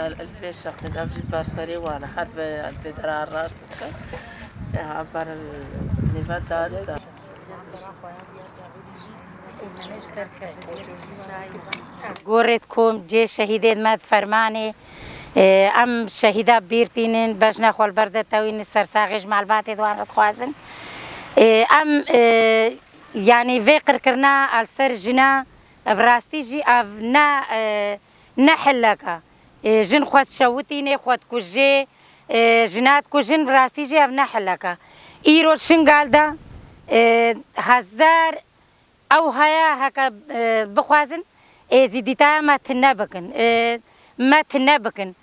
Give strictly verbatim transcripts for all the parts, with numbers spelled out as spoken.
El, el vê şeqî de, ev jî berserê wan e. Her bi, el vê dera rast dike. Ya, ber el nîve dar da. Gorê Kom cê şehîdên me di fermanê. E, em şehîda bîr tînin, bejna xwe li ber de tewînin, sersaxê ji malbatê di wan re dixwazin. E, em, e, yanî vê qirkirina li ser jina, bi rastî jî ev ne, e, ne hillek e. E, jin xwe dişewitînê, xwe dikujê, e, jina dikujin, bi rastî jî ev ne hillek e. Îro Şingal de, e, hezar ew haya heke, e, bixwazin, êzîdîtaya me tune bikin, e, me tune bikin.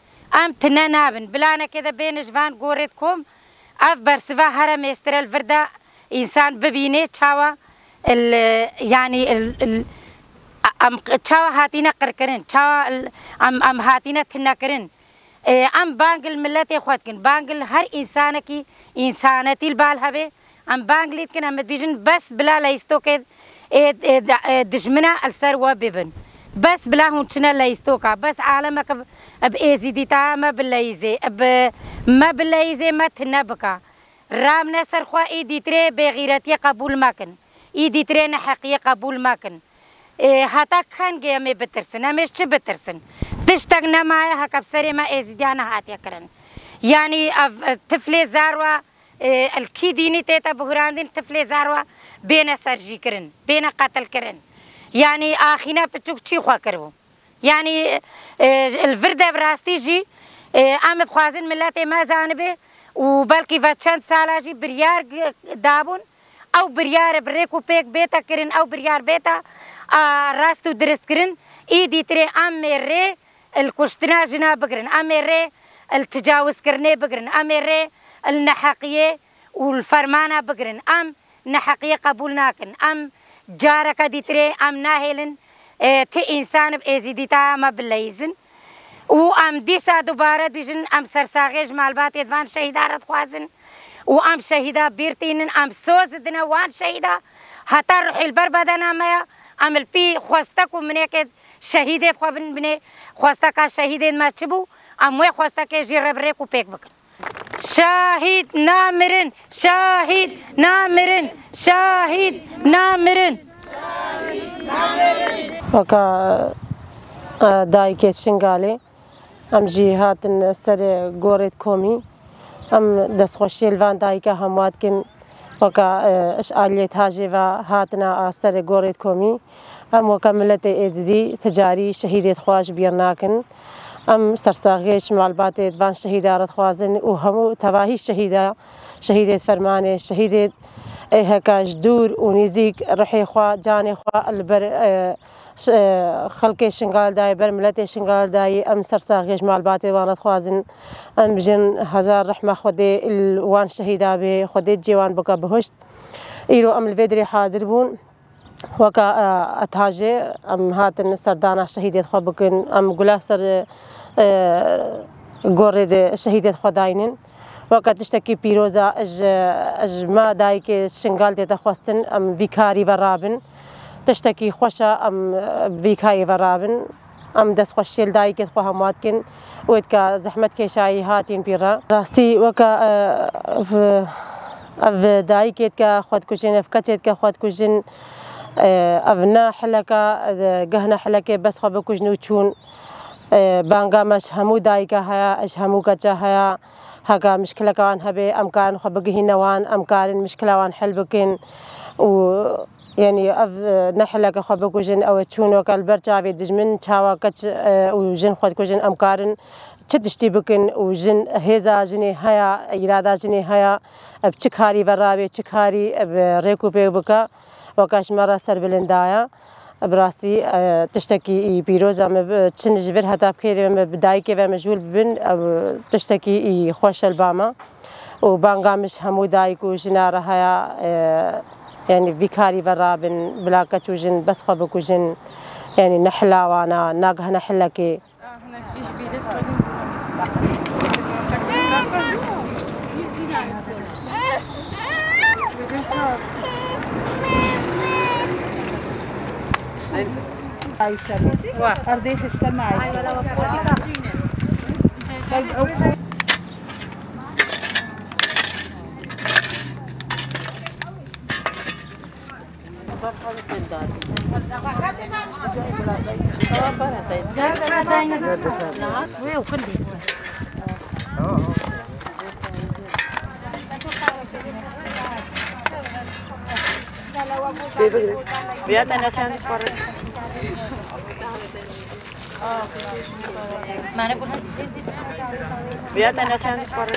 Em tune nabin. Bilanekê de bêne ji van gorê dikom, ev bersiva here mêstir e li vir de însan bibînê çawa il, yanî il, il, em çawa hatîne qirkirin, çawa il, em, em hatîne tunekirin. E, em bang li miletê xwe dikin, bang li her însanekî, însanetî li bal hebe, em bang lê dikin, em dibêjin, bes bila leyîstokê, e, e, de, e, dijmina li ser we bibin. Bes bila hûn çine leyîstoka, bes alemek bi, bi êzîdîtaya me bileyîzê, bi me bileyîzê me tune bika. Ramne ser xwe, î dîtirê bêxîretiyê qebûl mekin. Î dîtirê neheqiyê qebûl mekin. Ê, heta kengê em ê bitirsin? Em ê ji çi bitirsin? Tiştek nemaye heke bi serê me êzîdiya nehatiye kirin. Yanî ev, e, tiflê zarwa, e, li kî dînî tête bihurandin, tiflê zarwa bêne serjîkirin, bêne qetilkirin. Yanî axîna piçûk çî xwe kiribû. Yanî, e, li vir de bi rastî jî, e, em dixwazin miletê me zanibe û belkî ve çend sala jî biryar g-, dabûn, ew biryar bi rêk û pêk bête kirin, ew biryar bête, a, rast û dirist kirin, î dîtirê em ê rê li kuştina jina bigirin, em ê rê li tecawizkirinê bigirin, em ê rê li neheqiyê û li fermana bigirin. Em neheqiyê qebûl nakin. Em careke dîtirê em nahêlin, e, ti însan bi êzîdîtaya me bileyîzin. Û em dîsa dubare dibêjin, em sersaxê ji malbatê van şehîda re dixwazin. Û em şehîda bîr tînin, em soz dine wan şehîda. Heta ruhî li ber bedena me ya, em li pî xwestek û minêkê şehîdê xwe bin binê. Xwesteka şehîdên me çi bû? Em wê xwestekê jî re bi rêk û pêk bikin. Şahîd namirin, şahîd namirin, şahîd namirin. Weka, e, dayikê Şingalê, em jî hatin serê gorê komî. Em destxweşiyê li van dayika hemû dikin. Weka, e, ji aliyê tajê ve hatina a serê gorê komî. Em weke miletê êzidî ti carî şehîdê xwe ji bîr nakin. Em sersaxiyê ji malbatê van şehîda re dixwazin û hemû tevahî şehîda, şehîdê fermanê, şehîdê ê heka ji dûr û nîzîk rihê xwe, canê xwe li ber, e, ş-, e, xelkê Şingal dayê, ber miletê Şingal dayê, em sersaxiyê ji malbatê wan re dixwazin. Em bijin hezar rehme Xwedê li wan şehîda bê, Xwedê cê wan bike bihişt. Îro em li vê dirê hadir bûn. Weka, e, etajê em hatin serdana şehîdê xwe bikin. Em gula ser, e, gorê de şehîdê xwe daynin. Weke tiştekî pîroz e, ji, ji me dayikê Şingal tête xwestin, em vî karî ve rabin. Tiştekî xweş e, em, e, vî karî ve rabin. Em destxweşiyê li dayikê xwe hema dikin. Wê dike zehmet kêşayî hatîn pî re. Rastî weke, e, ev, ev dayikê dike xwe dikujin, ev keçê dike xwe dikujin. E, ev ne hileke, e, gehna hilekê bes xwe bikujin û çûn. E, banga me ji hemû dayika heye, ji hemû keça heye. Heke mişkileka wan hebe, em karin xwe bigihîne wan, em karin mişkila wan hel bikin û Yanî ev, e, ne hileke xwe bikujin, ew ê çûn weke li ber çavê dijmin, çawa keç, e, û jin xwe dikujin, em karin çi tiştî bikin û jin, hêza jinê heye, îrada jinê heye, ev çi karî ve rabê, çi karî, e, bi rêk û pêk bike, weke ji me re serbilind daye. Bi rastî, e, tiştekî î pîroz e, me bi, çin ji vir heta bi kêrê me bi dayikê ve mijûl bibin, ew tiştekî î xweş e li ba me. Û banga min ji hemû dayik û jina re heye, e, yanî vî karî ve rabin, bila keç û jin bes xwe bikujin, yanî ne hila wan e, nagihne hilekê. Ayşe. Erdê hişte me Ayşe. Wê û kurdî sî. Viya te ne çend para? Viya te ne çend para?